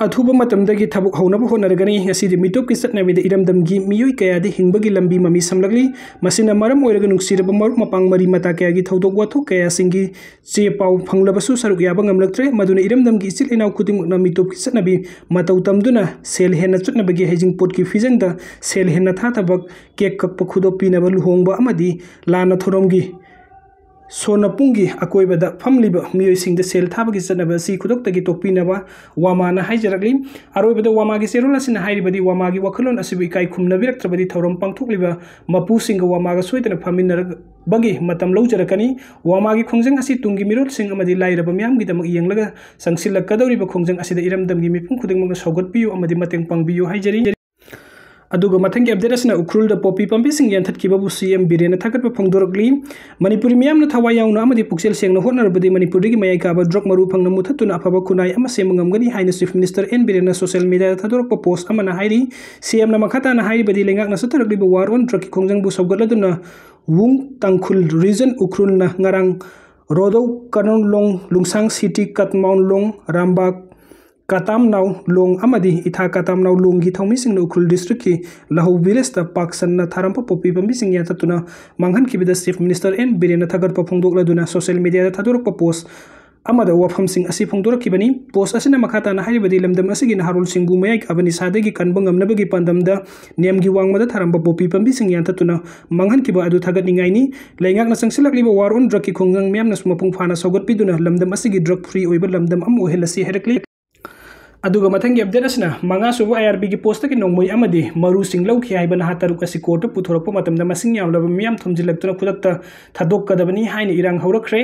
ꯑꯊꯨꯕ ꯃꯇꯝꯗꯒꯤ ꯊꯕꯛ ꯍꯧꯅꯕ ꯍꯣꯠꯅꯔꯒꯅꯤ꯫ ꯉꯁꯤꯗꯤ ꯃꯤꯇꯣꯞꯀꯤ ꯆꯠꯅꯕꯤꯗ ꯏꯔꯝꯗꯝꯒꯤ ꯃꯤꯑꯣꯏ ꯀꯌꯥꯗꯤ ꯍꯤꯡꯕꯒꯤ ꯂꯝꯕꯤ ꯃꯃꯤ ꯁꯝꯂꯛꯂꯤ꯫ ꯃꯁꯤꯅ ꯃꯔꯝ ꯑꯣꯏꯔꯒ ꯅꯨꯡꯁꯤꯔꯕ ꯃꯔꯨꯞ ꯃꯄꯥꯡ ꯃꯔꯤ ꯃꯇꯥ ꯀꯌꯥꯒꯤ ꯊꯧꯗꯣꯛ ꯋꯥꯊꯣꯛ ꯀꯌꯥꯁꯤꯡꯒꯤ ꯆꯦ ꯄꯥꯎ ꯐꯪꯂꯕꯁꯨ ꯁꯔꯨꯛ ꯌꯥꯕ ꯉꯝꯂꯛꯇ꯭ꯔꯦ꯫ ꯃꯗꯨꯅ ꯏꯔꯝꯗꯝꯒꯤ ꯏꯆꯤꯜ ꯏꯅꯥꯎ ꯈꯨꯗꯤꯡꯃꯛꯅ ꯃꯤꯇꯣꯞꯀꯤ ꯆꯠꯅꯕꯤ ꯃꯇꯧ ꯇꯝꯗꯨꯅ ꯁꯦꯜ ꯍꯦꯟꯅ ꯆꯠꯅꯕꯒꯤ ꯍꯩꯖꯤꯡꯄꯣꯠꯀꯤ ꯐꯤꯖꯪꯗ ꯁꯦꯜ ꯍꯦꯟꯅ ꯊꯥꯊꯕ, ꯀꯦꯛ ꯀꯛꯄ ꯈꯨꯗꯣꯞ ꯄꯤꯅꯕ, ꯂꯨꯍꯣꯡꯕ ꯑꯃꯗꯤ ꯂꯥꯟꯅ ꯊꯧꯔꯝꯒꯤ ꯁꯣꯟꯅ ꯄꯨꯡꯒꯤ ꯑꯀꯣꯏꯕꯗ ꯐꯝꯂꯤꯕ ꯃꯤꯑꯣꯏꯁꯤꯡꯗ ꯁꯦꯜ ꯊꯥꯕꯒꯤ ꯆꯠꯅꯕ ꯑꯁꯤ ꯈꯨꯗꯛꯇꯒꯤ ꯇꯣꯛꯄꯤꯅꯕ ꯋꯥꯃꯥꯅ ꯍꯥꯏꯖꯔꯛꯂꯤ꯫ ꯑꯔꯣꯏꯕꯗ ꯋꯥꯃꯥꯒꯤ ꯆꯦꯔꯣꯜ ꯑꯁꯤꯅ ꯍꯥꯏꯔꯤꯕꯗꯤ, ꯋꯥꯃꯥꯒꯤ ꯋꯥꯈꯜꯂꯣꯟ ꯑꯁꯤꯕꯨ ꯏꯀꯥꯏ ꯈꯨꯝꯅꯕꯤꯔꯛꯇ꯭ꯔꯕꯗꯤ ꯊꯧꯔꯝ ꯄꯥꯡꯊꯣꯛꯂꯤꯕ ꯃꯄꯨꯁꯤꯡꯒ ꯋꯥꯃꯥꯒ ꯁꯣꯏꯗꯅ ꯐꯝꯃꯤꯟꯅꯔꯕꯒꯤ ꯃꯇꯝ ꯂꯧꯖꯔꯛꯀꯅꯤ꯫ ꯋꯥꯃꯥꯒꯤ ꯈꯣꯡꯖꯪ ꯑꯁꯤ ꯇꯨꯡꯒꯤ ꯃꯤꯔꯣꯜꯁꯤꯡ ꯑꯃꯗꯤ ꯂꯥꯏꯔꯕ ꯃꯤꯌꯥꯝꯒꯤꯗꯃꯛ ꯌꯦꯡꯂꯒ ꯆꯪꯁꯤꯜꯂꯛꯀꯗꯧꯔꯤꯕ ꯈꯣꯡꯖꯪ ꯑꯁꯤꯗ ꯏꯔꯝꯗꯝꯒꯤ ꯃꯤꯄꯨꯝ ꯈꯨꯗꯤꯡꯃꯛꯅ ꯁꯧꯒꯠꯄꯤꯌꯨ ꯑꯃꯗꯤ ꯃꯇꯦꯡ ꯄꯥꯡꯕꯤꯌꯨ ꯍꯥꯏꯖꯔꯤ꯫ ꯑꯗꯨꯒ ꯃꯊꯪꯒꯤ ꯑꯞꯗꯦꯠ ꯑꯁꯤꯅ ꯎꯈ꯭ꯔꯨꯜꯗ ꯄꯣꯄꯤ ꯄꯥꯝꯕꯤꯁꯤꯡ ꯌꯥꯟꯊꯠꯈꯤꯕꯕꯨ ꯁꯤ ꯑꯦꯝ ꯕꯤꯔꯦꯟꯅ ꯊꯥꯒꯠꯄ ꯐꯣꯡꯗꯣꯔꯛꯂꯤ꯫ ꯃꯅꯤꯄꯨꯔꯤ ꯃꯤꯌꯥꯝꯅ ꯊꯋꯥꯏ ꯌꯥꯎꯅ ꯑꯃꯗꯤ ꯄꯨꯛꯆꯦꯜ ꯁꯦꯡꯅ ꯍꯣꯠꯅꯔꯕꯗꯤ ꯃꯅꯤꯄꯨꯔꯗꯒꯤ ꯃꯌꯥꯏ ꯀꯥꯕ ꯗ꯭ꯔꯒ ꯃꯔꯨ ꯐꯪꯅ ꯃꯨꯊꯠꯇꯨꯅ ꯑꯐꯕ ꯈꯨꯟꯅꯥꯏ ꯑꯃ ꯁꯦꯝꯕ ꯉꯝꯒꯅꯤ ꯍꯥꯏꯅ ꯆꯤꯐ ꯃꯤꯅꯤꯁꯇꯔ ꯑꯦꯟ ꯕꯤꯔꯦꯟꯅ ꯁꯣꯁꯤꯌꯦꯜ ꯃꯤꯗꯤꯌꯥꯗ ꯊꯥꯗꯣꯔꯛꯄ ꯄꯣꯁ ꯑꯃꯅ ꯍꯥꯏꯔꯤ꯫ ꯁꯤ ꯑꯦꯝꯅ ꯃꯈꯥ ꯇꯥꯅ ꯍꯥꯏꯔꯤꯕꯗꯤ, ꯂꯩꯉꯥꯛꯅ ꯆꯠꯊꯔꯛꯂꯤꯕ ꯋꯥꯔ ꯑꯣꯟ ꯗ꯭ꯔꯒꯀꯤ ꯈꯣꯡꯖꯪꯕꯨ ꯁꯧꯒꯠꯂꯗꯨꯅ ꯋꯨꯡ ꯇꯥꯡꯈꯨꯜ ꯔꯤꯖꯟ ꯎꯈ꯭ꯔꯨꯜꯅ ꯉꯔꯥꯡ ꯔꯣꯗꯧ ꯀꯅꯣꯟꯂꯣꯡ, ꯂꯨꯡꯁꯥꯡ ꯁꯤꯇꯤ, ꯀꯠꯃꯥꯎꯟꯂꯣꯡ, ꯔꯥꯝꯕꯥꯛ, ꯀꯥꯇꯥꯝꯅꯥꯎ ꯂꯣꯡ ꯑꯃꯗꯤ ꯏꯊꯥ ꯀꯥꯇꯥꯝꯅꯥꯎ ꯂꯣꯡꯒꯤ ꯊꯧꯃꯤꯁꯤꯡꯅ ꯎꯈ꯭ꯔꯨꯜ ꯗꯤꯁꯇ꯭ꯔꯤꯛꯀꯤ ꯂꯍꯧ ꯚꯤꯂꯦꯖꯇ ꯄꯥꯛ ꯁꯟꯅ ꯊꯥꯔꯝꯕ ꯄꯣꯄꯤ ꯄꯥꯝꯕꯤꯁꯤꯡ ꯌꯥꯟꯊꯠꯇꯨꯅ ꯃꯥꯡꯍꯟꯈꯤꯕꯗ ꯆꯤꯐ ꯃꯤꯅꯤꯁꯇꯔ ꯑꯦꯟ ꯕꯤꯔꯦꯟꯅ ꯊꯥꯒꯠꯄ ꯐꯣꯡꯗꯣꯛꯂꯗꯨꯅ ꯁꯣꯁꯤꯌꯦꯜ ꯃꯤꯗꯤꯌꯥꯗ ꯊꯥꯗꯣꯔꯛꯄ ꯄꯣꯁ ꯑꯃꯗ ꯋꯥꯐꯝꯁꯤꯡ ꯑꯁꯤ ꯐꯣꯡꯗꯣꯔꯛꯈꯤꯕꯅꯤ꯫ ꯄꯣꯁ ꯑꯁꯤꯅ ꯃꯈꯥ ꯇꯥꯅ ꯍꯥꯏꯔꯤꯕꯗꯤ, ꯂꯝꯗꯝ ꯑꯁꯤꯒꯤ ꯅꯍꯥꯔꯣꯜꯁꯤꯡꯕꯨ ꯃꯌꯥꯏ ꯀꯥꯕ ꯅꯤꯁꯥꯗꯒꯤ ꯀꯟꯕ ꯉꯝꯅꯕꯒꯤ ꯄꯥꯟꯗꯝꯗ ꯅꯦꯝꯒꯤ ꯋꯥꯡꯃꯗ ꯊꯥꯔꯝꯕ ꯄꯣꯄꯤ ꯄꯥꯝꯕꯤꯁꯤꯡ ꯌꯥꯟꯊꯠꯇꯨꯅ ꯃꯥꯡꯍꯟꯈꯤꯕ ꯑꯗꯨ ꯊꯥꯒꯠꯅꯤꯡꯉꯥꯏꯅꯤ꯫ ꯂꯩꯉꯥꯛꯅ ꯆꯪꯁꯤꯜꯂꯛꯂꯤꯕ ꯋꯥꯔ ꯑꯣꯟ ꯗ꯭ꯔꯒꯀꯤ ꯈꯣꯡꯖꯪ ꯃꯤꯌꯥꯝꯅꯁꯨ ꯃꯄꯨꯡ ꯐꯥꯅ ꯁꯧꯒꯠꯄꯤꯗꯨꯅ ꯂꯝꯗꯝ ꯑꯁꯤꯒꯤ ꯗ꯭ꯔꯒ ꯐ꯭ꯔꯤ ꯑꯣꯏꯕ ꯂꯝꯗꯝ ꯑꯃ ꯑꯣꯏꯍꯜꯂꯁꯤ ꯍꯥꯏꯔꯛꯂꯤ꯫ ꯑꯗꯨꯒ ꯃꯊꯪꯒꯤ ꯑꯞꯗꯦꯠ ꯑꯁꯤꯅ ꯃꯉꯥꯁꯨꯕ ꯑꯥꯏ ꯑꯥꯔ ꯕꯤꯒꯤ ꯄꯣꯁꯇꯒꯤ ꯅꯣꯡꯃꯩ ꯑꯃꯗꯤ ꯃꯔꯨꯁꯤꯡ ꯂꯧꯈꯤ ꯍꯥꯏꯕ ꯅꯍꯥ ꯇꯔꯨꯛ ꯑꯁꯤ ꯀꯣꯔꯠꯇ ꯄꯨꯊꯣꯔꯛꯄ ꯃꯇꯝꯗ ꯃꯁꯤꯡ ꯌꯥꯝꯂꯕ ꯃꯤꯌꯥꯝ ꯊꯣꯝꯖꯤꯜꯂꯛꯇꯨꯅ ꯈꯨꯗꯛꯇ ꯊꯥꯗꯣꯛꯀꯗꯕꯅꯤ ꯍꯥꯏꯅ ꯏꯔꯥꯡ ꯍꯧꯔꯛꯈ꯭ꯔꯦ꯫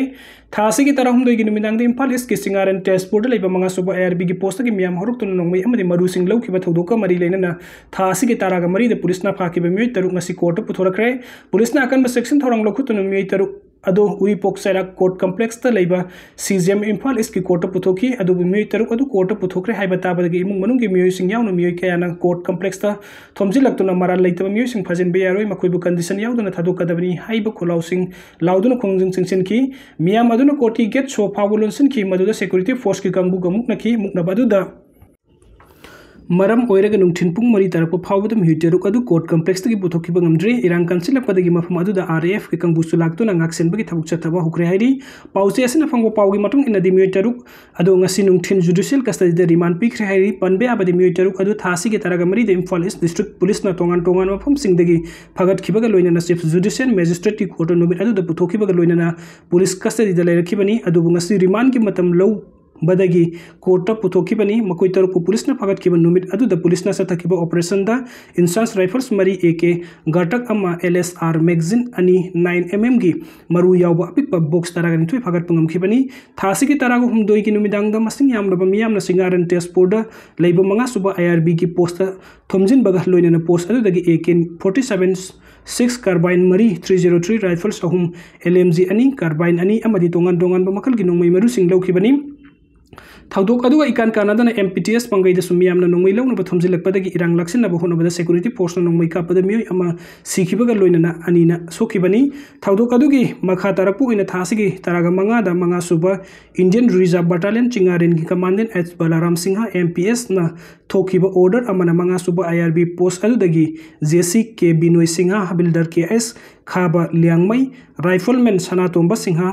ꯊꯥ ꯑꯁꯤꯒꯤ ꯇꯔꯥꯍꯨꯝꯗꯣꯏꯒꯤ ꯅꯨꯃꯤꯗꯥꯡꯗ ꯏꯝꯐꯥꯜ ꯏꯁꯀꯤ ꯆꯤꯡꯉꯥꯔꯦꯟ ꯇꯦꯖꯄꯨꯔꯗ ꯂꯩꯕ ꯃꯉꯥꯁꯨꯕ ꯑꯥꯏ ꯑꯥꯔ ꯕꯤꯒꯤ ꯄꯣꯁꯇꯒꯤ ꯃꯤꯌꯥꯝ ꯍꯧꯔꯛꯇꯨꯅ ꯅꯣꯡꯃꯩ ꯑꯃꯗꯤ ꯃꯔꯨꯁꯤꯡ ꯂꯧꯈꯤꯕ ꯊꯧꯗꯣꯛꯀ ꯃꯔꯤ ꯂꯩꯅꯅ ꯊꯥ ꯑꯁꯤꯒꯤ ꯇꯔꯥꯒ ꯃꯔꯤꯗ ꯄꯨꯂꯤꯁꯅ ꯐꯥꯈꯤꯕ ꯃꯤꯑꯣꯏ ꯇꯔꯨꯛ ꯉꯁꯤ ꯀꯣꯔꯠꯇ ꯄꯨꯊꯣꯔꯛꯈ꯭ꯔꯦ꯫ ꯄꯨꯂꯤꯁꯅ ꯑꯀꯟꯕ ꯆꯦꯛꯁꯤꯟ ꯊꯧꯔꯥꯡ ꯂꯧꯈꯠꯇꯨꯅ ꯃꯤꯑꯣꯏ ꯇꯔꯨꯛ ꯑꯗꯨ ꯎꯔꯤꯄꯣꯛ ꯆꯩꯔꯥꯛ ꯀꯣꯔꯠ ꯀꯝꯄ꯭ꯂꯦꯛꯁꯇ ꯂꯩꯕ ꯁꯤ ꯖꯤ ꯑꯦꯝ ꯏꯝꯐꯥꯜ ꯏꯁꯀꯤ ꯀꯣꯔꯠꯇ ꯄꯨꯊꯣꯛꯈꯤ꯫ ꯑꯗꯨꯕꯨ ꯃꯤꯑꯣꯏ ꯇꯔꯨꯛ ꯑꯗꯨ ꯀꯣꯔꯠꯇ ꯄꯨꯊꯣꯛꯈ꯭ꯔꯦ ꯍꯥꯏꯕ ꯇꯥꯕꯗꯒꯤ ꯏꯃꯨꯡ ꯃꯅꯨꯡꯒꯤ ꯃꯤꯑꯣꯏꯁꯤꯡ ꯌꯥꯎꯅ ꯃꯤꯑꯣꯏ ꯀꯌꯥꯅ ꯀꯣꯔꯠ ꯀꯝꯄ꯭ꯂꯦꯛꯁꯇ ꯊꯣꯝꯖꯤꯜꯂꯛꯇꯨꯅ ꯃꯔꯥꯜ ꯂꯩꯇꯕ ꯃꯤꯑꯣꯏꯁꯤꯡ ꯐꯥꯖꯤꯟꯕ ꯌꯥꯔꯣꯏ, ꯃꯈꯣꯏꯕꯨ ꯀꯟꯗꯤꯁꯟ ꯌꯥꯎꯗꯅ ꯊꯥꯗꯣꯛꯀꯗꯕꯅꯤ ꯍꯥꯏꯕ ꯈꯣꯜꯂꯥꯎꯁꯤꯡ ꯂꯥꯎꯗꯨꯅ ꯈꯣꯡꯖꯪ ꯆꯪꯁꯤꯟꯈꯤ꯫ ꯃꯤꯌꯥꯝ ꯑꯗꯨꯅ ꯀꯣꯔꯠꯀꯤ ꯒꯦꯠ ꯁꯣ ꯐꯥꯎꯕ ꯂꯣꯟꯁꯤꯟꯈꯤ꯫ ꯃꯗꯨꯗ ꯁꯦꯀ꯭ꯌꯨꯔꯤꯇꯤ ꯐꯣꯔꯁꯀꯤ ꯀꯥꯡꯕꯨꯒ ꯃꯨꯛꯅꯈꯤ꯫ ꯃꯨꯛꯅꯕ ꯑꯗꯨꯗ ꯃꯔꯝ ꯑꯣꯏꯔꯒ ꯅꯨꯡꯊꯤꯜ ꯄꯨꯡ ꯃꯔꯤ ꯇꯥꯔꯛꯄ ꯐꯥꯎꯕꯗ ꯃꯤꯑꯣꯏ ꯇꯔꯨꯛ ꯑꯗꯨ ꯀꯣꯔꯠ ꯀꯝꯄ꯭ꯂꯦꯛꯁꯇꯒꯤ ꯄꯨꯊꯣꯛꯈꯤꯕ ꯉꯝꯗ꯭ꯔꯤ꯫ ꯏꯔꯥꯡ ꯀꯟꯁꯤꯜꯂꯛꯄꯗꯒꯤ ꯃꯐꯝ ꯑꯗꯨꯗ ꯑꯥꯔ ꯑꯦ ꯑꯦꯐꯀꯤ ꯀꯥꯡꯕꯨꯁꯨ ꯂꯥꯛꯇꯨꯅ ꯉꯥꯛꯁꯦꯟꯕꯒꯤ ꯊꯕꯛ ꯆꯠꯊꯕ ꯍꯧꯈ꯭ꯔꯦ ꯍꯥꯏꯔꯤ꯫ ꯄꯥꯎꯆꯦ ꯑꯁꯤꯅ ꯐꯪꯕ ꯄꯥꯎꯒꯤ ꯃꯇꯨꯡ ꯏꯟꯅꯗꯤ ꯃꯤꯑꯣꯏ ꯇꯔꯨꯛ ꯑꯗꯨ ꯉꯁꯤ ꯅꯨꯡꯊꯤꯜ ꯖꯨꯗꯤꯁꯤꯌꯦꯜ ꯀꯁꯇꯗꯤꯗ ꯔꯤꯃꯥꯟ ꯄꯤꯈ꯭ꯔꯦ ꯍꯥꯏꯔꯤ꯫ ꯄꯟꯕ ꯌꯥꯕꯗꯤ ꯃꯤꯑꯣꯏ ꯇꯔꯨꯛ ꯑꯗꯨ ꯊꯥ ꯑꯁꯤꯒꯤ ꯇꯔꯥꯒ ꯃꯔꯤꯗ ꯏꯝꯐꯥꯜ ꯏꯁ ꯗꯤꯁꯇ꯭ꯔꯤꯛ ꯄꯨꯂꯤꯁꯅ ꯇꯣꯉꯥꯟ ꯇꯣꯉꯥꯟꯕ ꯃꯐꯝꯁꯤꯡꯗꯒꯤ ꯐꯒꯠꯈꯤꯕꯒ ꯂꯣꯏꯅꯅ ꯆꯤꯐ ꯖꯨꯗꯤꯁꯤꯌꯦꯜ ꯃꯦꯖꯤꯁꯇ꯭ꯔꯦꯠꯀꯤ ꯀꯣꯔꯠꯇ ꯅꯨꯃꯤꯠ ꯑꯗꯨꯗ ꯄꯨꯊꯣꯛꯈꯤꯕꯒ ꯂꯣꯏꯅꯅ ꯄꯨꯂꯤꯁ ꯀꯁꯇꯗꯤꯗ ꯂꯩꯔꯛꯈꯤꯕꯅꯤ꯫ ꯑꯗꯨꯕꯨ ꯉꯁꯤ ꯔꯤꯃꯥꯟꯒꯤ ꯃꯇꯝ ꯂꯧ ꯕꯗꯒꯤ ꯀꯣꯔꯠꯇ ꯄꯨꯊꯣꯛꯈꯤꯕꯅꯤ꯫ ꯃꯈꯣꯏ ꯇꯔꯨꯛꯄꯨ ꯄꯨꯂꯤꯁꯅ ꯐꯥꯒꯠꯈꯤꯕ ꯅꯨꯃꯤꯠ ꯑꯗꯨꯗ ꯄꯨꯂꯤꯁꯅ ꯆꯠꯊꯈꯤꯕ ꯑꯣꯄꯔꯦꯁꯟꯗ ꯏꯟꯆꯥꯔꯖ ꯔꯥꯏꯐꯜꯁ ꯃꯔꯤ, ꯑꯦ ꯀꯦ ꯒꯥꯔꯇꯛ ꯑꯃ, ꯑꯦꯜ ꯑꯦꯁ ꯑꯥꯔ ꯃꯦꯒꯖꯤꯟ ꯑꯅꯤ, ꯅꯥꯏꯟ ꯑꯦꯝ ꯑꯦꯝꯒꯤ ꯃꯔꯨ ꯌꯥꯎꯕ ꯑꯄꯤꯛꯄ ꯕꯣꯛꯁ ꯇꯔꯥꯒ ꯅꯤꯊꯣꯏ ꯐꯥꯒꯠꯄ ꯉꯝꯈꯤꯕꯅꯤ꯫ ꯊꯥ ꯑꯁꯤꯒꯤ ꯇꯔꯥꯒ ꯍꯨꯝꯗꯣꯏꯒꯤ ꯅꯨꯃꯤꯗꯥꯡꯗ ꯃꯁꯤꯡ ꯌꯥꯝꯂꯕ ꯃꯤꯌꯥꯝꯅ ꯆꯤꯡꯉꯥꯔꯦꯟ ꯇꯦꯖꯄꯨꯔꯗ ꯂꯩꯕ ꯃꯉꯥ ꯁꯨꯕ ꯑꯥꯏ ꯑꯥꯔ ꯕꯤꯒꯤ ꯄꯣꯁꯇ ꯊꯣꯝꯖꯤꯟꯕꯒ ꯂꯣꯏꯅꯅ ꯄꯣꯁ ꯑꯗꯨꯗꯒꯤ A K forty seven six carbine ꯃꯔꯤ, ꯊ꯭ꯔꯤ ꯖꯤꯔꯣ ꯊ꯭ꯔꯤ ꯔꯥꯏꯐꯜꯁ ꯑꯍꯨꯝ, ꯑꯦꯜ ꯑꯦꯝ ꯖꯤ ꯑꯅꯤ, ꯀꯥꯔꯕꯥꯏꯟ ꯑꯅꯤ ꯑꯃꯗꯤ ꯇꯣꯉꯥꯟ ꯇꯣꯉꯥꯟꯕ ꯃꯈꯜꯒꯤ ꯅꯣꯡꯃꯩ ꯃꯔꯨꯁꯤꯡ ꯂꯧꯈꯤꯕꯅꯤ꯫ ꯊꯧꯗꯣꯛ ꯑꯗꯨꯒ ꯏꯀꯥꯟ ꯀꯥꯟꯅꯗꯅ ꯑꯦꯝ ꯄꯤ ꯇꯤ ꯑꯦꯁ ꯄꯥꯡꯒꯩꯗꯁꯨ ꯃꯤꯌꯥꯝꯅ ꯅꯣꯡꯃꯩ ꯂꯧꯅꯕ ꯊꯣꯝꯖꯤꯜꯂꯛꯄꯗꯒꯤ ꯏꯔꯥꯡ ꯂꯥꯛꯁꯤꯟꯅꯕ ꯍꯣꯠꯅꯕꯗ ꯁꯦꯀ꯭ꯌꯨꯔꯤꯇꯤ ꯐꯣꯔꯁꯅ ꯅꯣꯡꯃꯩ ꯀꯥꯞꯄꯗ ꯃꯤꯑꯣꯏ ꯑꯃ ꯁꯤꯈꯤꯕꯒ ꯂꯣꯏꯅꯅ ꯑꯅꯤꯅ ꯁꯣꯛꯈꯤꯕꯅꯤ꯫ ꯊꯧꯗꯣꯛ ꯑꯗꯨꯒꯤ ꯃꯈꯥ ꯇꯥꯔꯛꯄ ꯑꯣꯏꯅ ꯊꯥ ꯑꯁꯤꯒꯤ ꯇꯔꯥꯒ ꯃꯉꯥꯗ ꯃꯉꯥ ꯁꯨꯕ ꯏꯟꯗꯤꯌꯟ ꯔꯤꯖꯥꯔꯚ ꯕꯠꯇꯥꯂꯤꯌꯟ ꯆꯤꯡꯉꯥꯔꯦꯟꯒꯤ commandant H Balaram Singh, M P ꯑꯦꯁꯅ ꯊꯣꯛꯈꯤꯕ ꯑꯣꯔꯗꯔ ꯑꯃꯅ ꯃꯉꯥ ꯁꯨꯕ ꯑꯥꯏ ꯑꯥꯔ ꯕꯤ ꯄꯣꯁ ꯑꯗꯨꯗꯒꯤ ꯖꯦ ꯁꯤ ꯀꯦ ꯕꯤꯅꯣꯏ ꯁꯤꯡꯍ, ꯍꯕꯤꯜꯗꯥꯔ ꯀꯦ ꯑꯦꯁ ꯈꯥꯕ ꯂꯤꯌꯥꯡꯃꯩ, ꯔꯥꯏꯐꯜꯃꯦꯟ ꯁꯅꯥꯇꯣꯝꯕ ꯁꯤꯡꯍ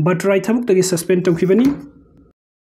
ꯕꯇ꯭ꯔꯥꯏ ꯊꯕꯛꯇꯒꯤ ꯁꯁꯄꯦꯟ ꯇꯧꯈꯤꯕꯅꯤ꯫